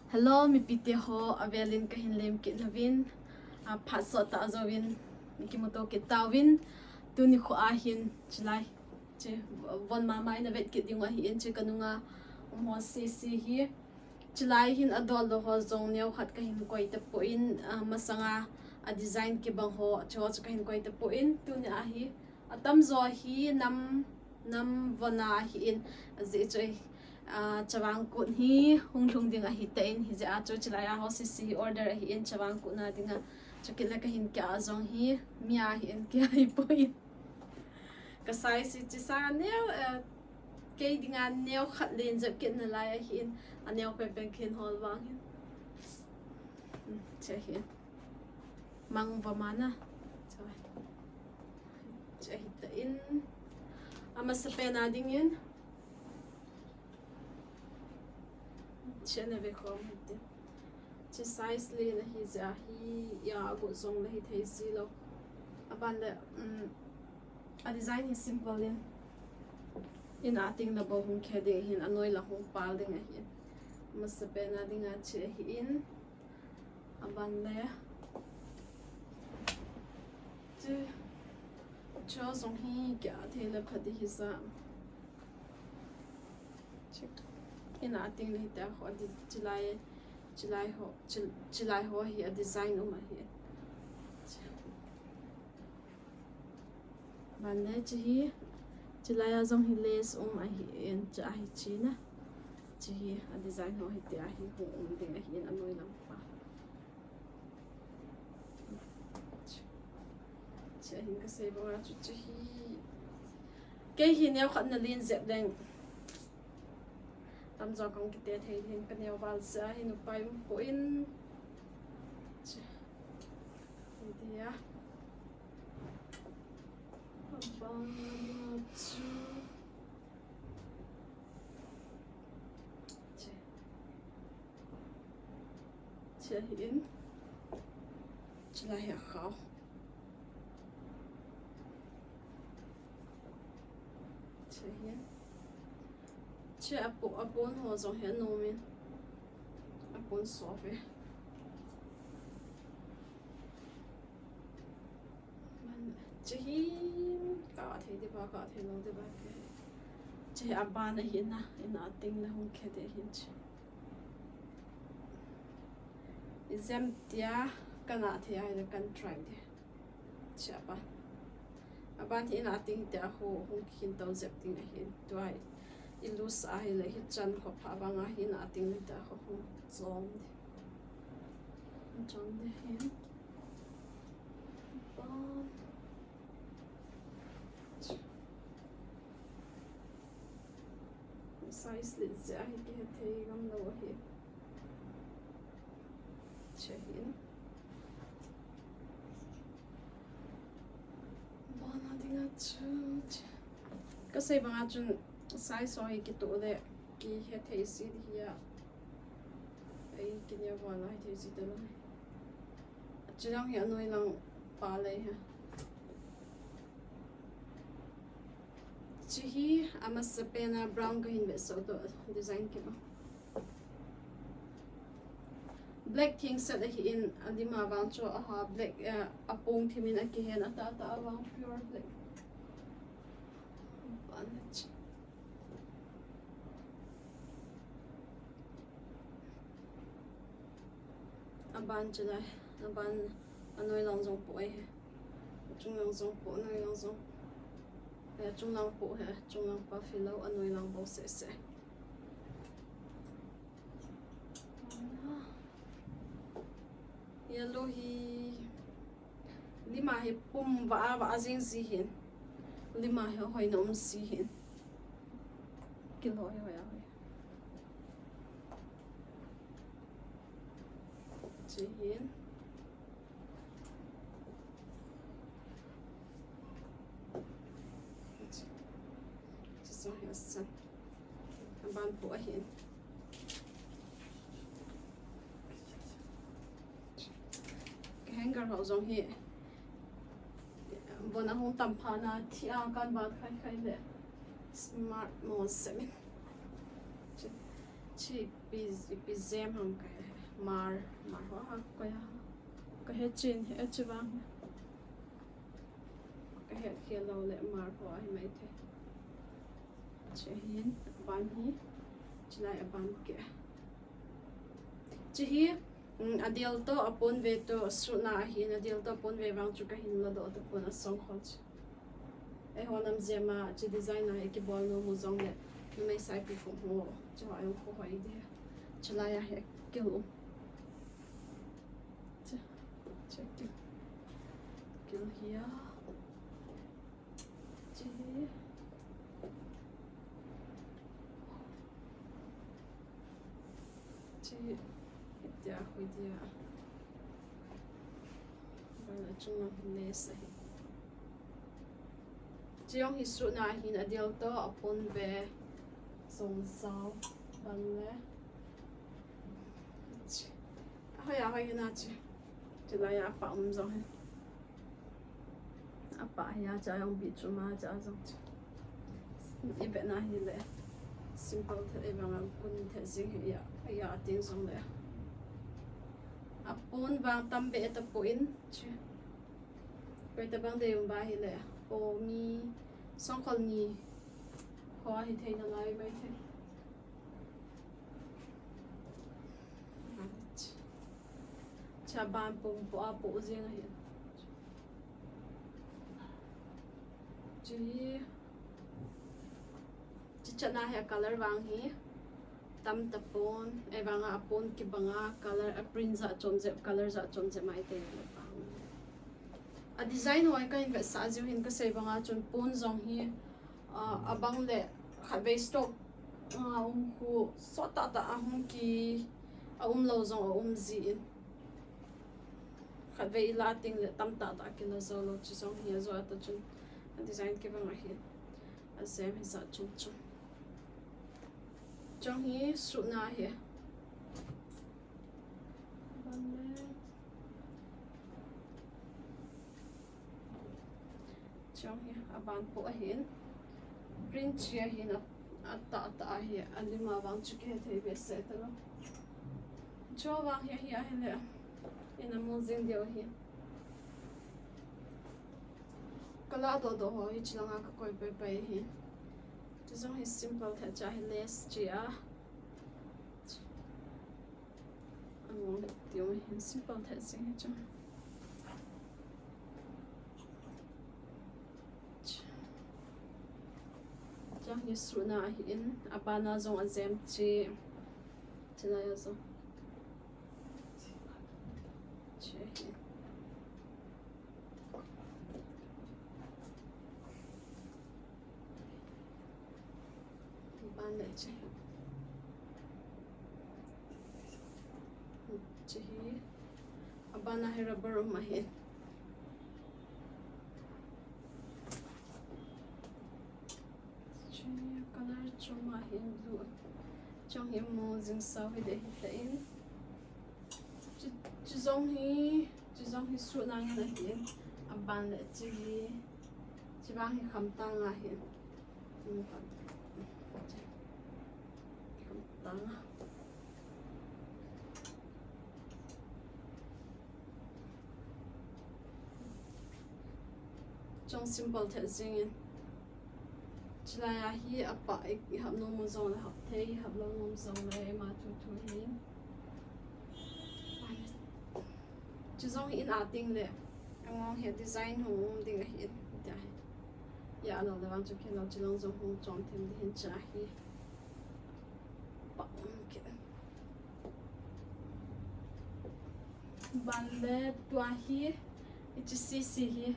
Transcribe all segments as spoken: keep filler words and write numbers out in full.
Hello, mipite ho, avelin kahin lem kit nauvin. A, phat sot tah jouvin, kimuto kit tauvin. Tuni kho a hin, chulai, che, von mama in avet kit ding ahin, che kanunga um ho sese hi. Chulai hin adol lou ho jong neo khat kahin koi tapon, a, masanga a design kibang ho, chu chu kahin koi tapon, tuni a hi, atamjo hi nam, nam von a ahin, ajeh chu, a, chavang kut hi hung lhung ding ahitan, hijeh a chu chulai a ho sese hi order ahin, chavang kut na dinga, chukit le kahin kia jong hi, mi ahin kia hipon. Ka size hi chesa neo, eh, kei dinga neo khat len jep kit nalai ahin, aneo penpen khen hol vang hin. Hmm, che hi. Mang va mana. Che. Che hitan. Amasapen a dingin. Che nave khom hite. Che size len ahi jeh a hi, ya, agot jong le hithei jilou. Aban le, um, a design hi simple in. In a teng le bou hung khe ding ahin, anoi lang hung pal ding ahin. Amasapen a dinga che ahin. Aban le. Che. Cho jong hi kia thei le pha ding hija. Che. In a teng le hitia ho di chulai, chulai ho, chul-, chulai ho hi a design um ahi. Che. Aban le che hi, chulai a jong hi lace um ahin, che ahi china. Che hi a design ho hitia hi hung um ding ahin anoi lang pa. Che hin kasei banga chu che hi. Kei hi neo khat na len jep leng. Tamjo kong kite thei hin kaneo val jeh a hin upai umpon. Che. Hitia. Abang chu. Che. Che ahin. Chulai hi akhao. Che ahin. Che apo-, apon ho jong hi anom in. Apon soft e. Che hi, ka thei diba, ka thei lou diba ke. Che aban ahin na, in a teng le hung khe ding ahin che. Ijemtia kana thei ahile kan try ding. Che aban. Aban hi in a teng tia ho hung khin to jep ding ahin. Tua i loose ahile hichan kho pha banga hi in a teng le tia ho hung chom ding. Chom ding ahin. Aban. Size let jeh a hi kihe thei ngam lou ahi. Che hin. Bana dinga chu che. Kasei banga chun size ho hi kitoh le kihe thei ji ding ahi a. Ei kineo vala hi thei ji talou. Chilang hi anoi lang pa lei ha. Che hi amasapen a brown kahin vetsah to design kibang. Black thing set ahin, alim a vang chu aha black, eh, apong thim in akihen, atah tah a vang pure black. Aban chu lai, aban anoi lang jong po e. Achung lang jong po, anoi lang jong. He achung lang po he, achung lang pa filou, anoi lang bou seh seh. Yellow hi. Lima hi pum va a va a jing ji hin. Lima hi hoi na um ji hin. Kilo hi hoi a hoi. Ji hin. Ji jong hi asan. Aban po ahin. Ka hanger ho jong hi. Von ahung tam phat na thi a kan ban khai khai le. Smart mo semin. Chi, chi Ipi, ipi zem ham ka he. Mar, mar ho ha, ka ya. Ka he chin, he chi vang. Ka he khel lou le mar ho ahi mai thei. Chi hin, aban hi, chi lai aban ke. Chi hi, mm, adel to, apon ve to, suna ahin, adel to, apon ve vang chu ka hin la doh tapon asong khol chi. Eiho nam jema, chi design a, ikibol nom u jong le, numei saipi kum ho, chi ho, eiho ho, hoi de. Chi lai a he, kil um. Chi, chi, kil. Kil hi a. Chi. Chi. Hitia, hitia. Bana chunga lace ahi. Chi jong hi suna ahin adel to, apon ve. Song sao. Ban le. Chi. Ahoi, ahoi, hina chi. Chi lai a apa um jong hi. Apa hi a cha jong bit chu ma cha jong chi. I be na hi le. Simple the e bang a kun the jing hi ya. Ya ting jong le. Apon vang tam be ta po in chi. Koi ta bang de um ba hi le. Po mi song khol ni. Ho hi thei na lai mai thei. Cha ban pum po a po jing ahi. Chi, chi chana hi a color vang hi tam tapon, ei vang a pon kibang a color a print ja chom je, color ja chom je mai te le vang. A design hoi ka invest sa jiu hin ka sei bang a chun pon jong hi, ah, abang le khatvei stock, ah, um khu sot tah tah a hung ki a um lou jong a um ji in. Khatvei i la ting le tam tah tah kila jou lou, chi jong hi a jou a ta chun a design kibang ahi. A sem hi ja chom chom. Jong hi suna hi. Chong hi, aban po ahin. Print chi ahin, a, atah atah ahi, alim a vang chu kihethei behseh talou. Cho vang hi, hi ahile. Ina mo jing diu hi. Kala doh doh ho hi, chi langa kakoi pai pai hi. Chi jong hi simple tah cha hi lace chi a. Ang ti um hin simple tah jing hi chu. Chang hi suna ahin, abana jong ajem chi. Chilai a jong. Chi hi. Ban le chi. Chi hi. Abana hi rubber um ahi. Chi color chom ahi blue. Chong hi mo jing sao hi de hi ta in. Chi, chi jong hi, chi jong hi suna ngen ahi. Aban le chi hi. Chi vang hi khamtang ahi. Khamtang. Chong simple tah jing in. Chilai a hi apa i, i hap nom jong le hap thei, i hap lou nom jong le ima thu thu hi. Chi jong hi in a ting le. Angong hi design hung um ding ahi in. Tia hi. Ya lou le vang chu khen lou chi long jong hung chom them ding hin cha hi. Pa um ke. Ban le tua hi, hichi sisi hi.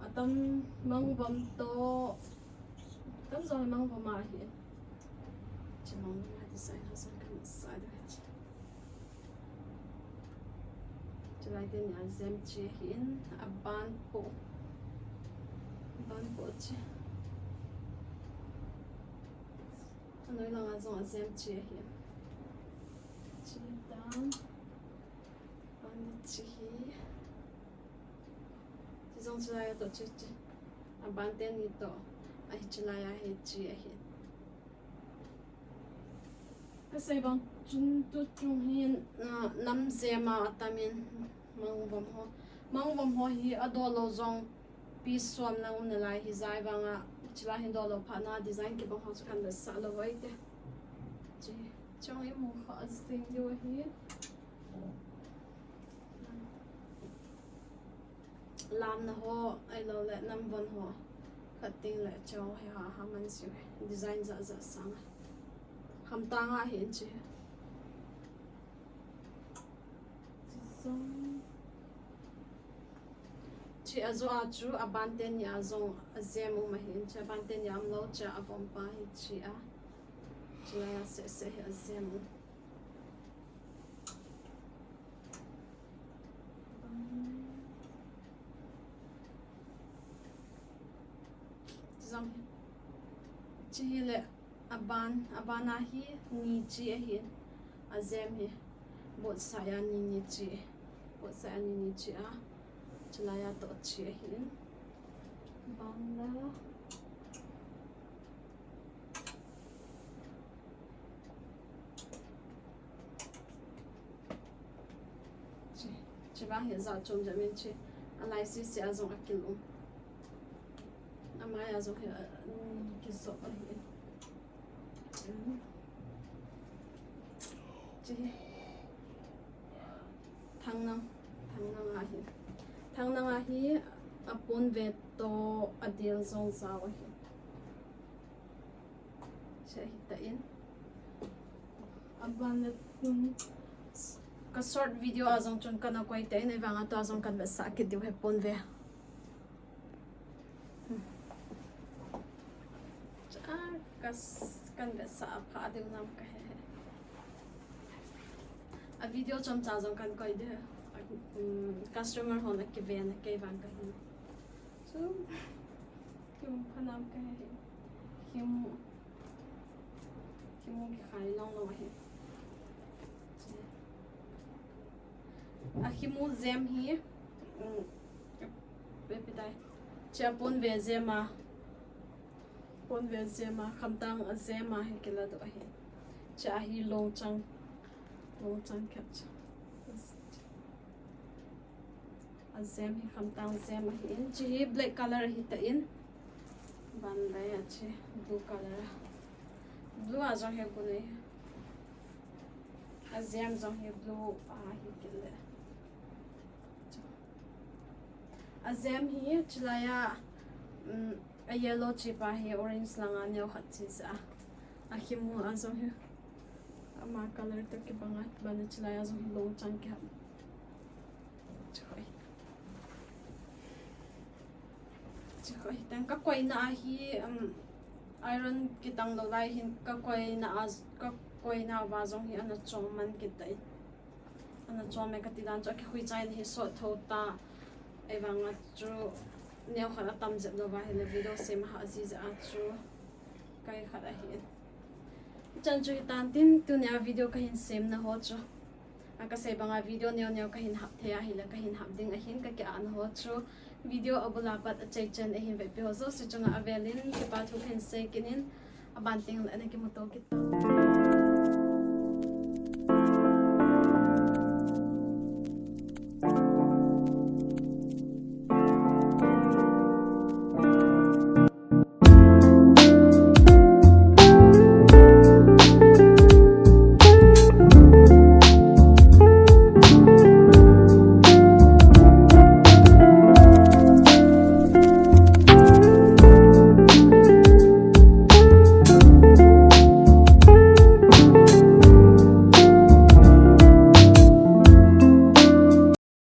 Atam mang vom to. Tam jong mang vom ahi. Chi mang vom a design ha jong kan sa de chi. Chilai teni a jem chi ahin, aban po. Aban po chi. Anoi langa jong ajem chi ahin. Chi dan. Aban chi hi. Chi jong chilai a to chi chi. Aban teni to. Ahi chilai a hi chi ahi. Kasei bang chun tuchung hin, ah, nam jema atamin mangvom ho. Mangvom ho hi adolou jong piece som lang um nalai hijeh vanga, chulai hin dolou phat na design kibang ho chu kanvetsah lou hoi te. Chi, chung imu kha asing diu ahi. Lamna ho, ahilouleh namvon ho. Khat teng le chou hi ha, ha man siu. Design jat jat sang. Khamtang a hin chi. Chi ajo a chu aban teni a jong ajem um ahin, chi aban teni a umlou, chi avom pa hi chi a. Chulai a seh seh hi ajem um. Jong hi. Chi hi le aban, aban a hi ni chi ahin. Ajem hi. Both side a ni ni chi. Both side a ni ni chi a. Chulai a toh chi ahin. Bang la. Chi, chi vang hi jat chom jat min chi. Alai sisi a jong akil um. Amai a jong hi, ah, um, kisop ahi. Um. Chi hi. Thangnang, thangnang ahi. Thangnang ahi, apon ve toh adel jong jao ahi. Chi ahi tan. Aban le, um, ka short video a jong chun kana koi tan, ahivanga tua jong kanvetsah kit diu ahi pon ve. Hmm. Cha, kas-, kanvetsah apha diu nam kahe. A video chomcha jong kana koi diu. A, um, customer hon akiven a kei vang kahi. So, Khimu phanam kahe. Khimu. Khimu kikhai long long ahi. Akhimu jem hi. Um, pepi tai. Chi apon ve jem a. Pon ve jem a. Khamtang ajem a hi kila doh ahi. Chi ahi longchang. Longchang khat cha. Ajem hi khamtang jem ahin. Chi hi black color ahi tan. Ban lai a chi blue color. Blue a jong hi gunei. Ajem jong hi blue ahi kile. Ajem hi chulai a, um, a yellow chi pa hi orange langa neo khat chi sa. Akhimu a jong hi. Ama color toh kibang a, ban a chulai a jong hi longchang kihap. Choi. Choi. Tang ka koina ahi, um, iron kitang lou lai hin ka koina a, ka koina uva jong hi ana chom man kit tai. Ana chom e kati dan chu akikhui chai na hi sot tho ta. Ahivanga chu neo khat atam jep lou va hile video sem a ha ji jeh a chu kai khat ahi. Chan chu hitan tin, tunia video kahin semna ho chu. A kasei banga video neo neo kahin hap thei ahile kahin hap ding ahin kaki-ahna ho chu. Video abula pat achaichan ahin vepi ho jouse chunga avelin kipa thu kahin sei kit in, aban tengle ana kimuto kit ta.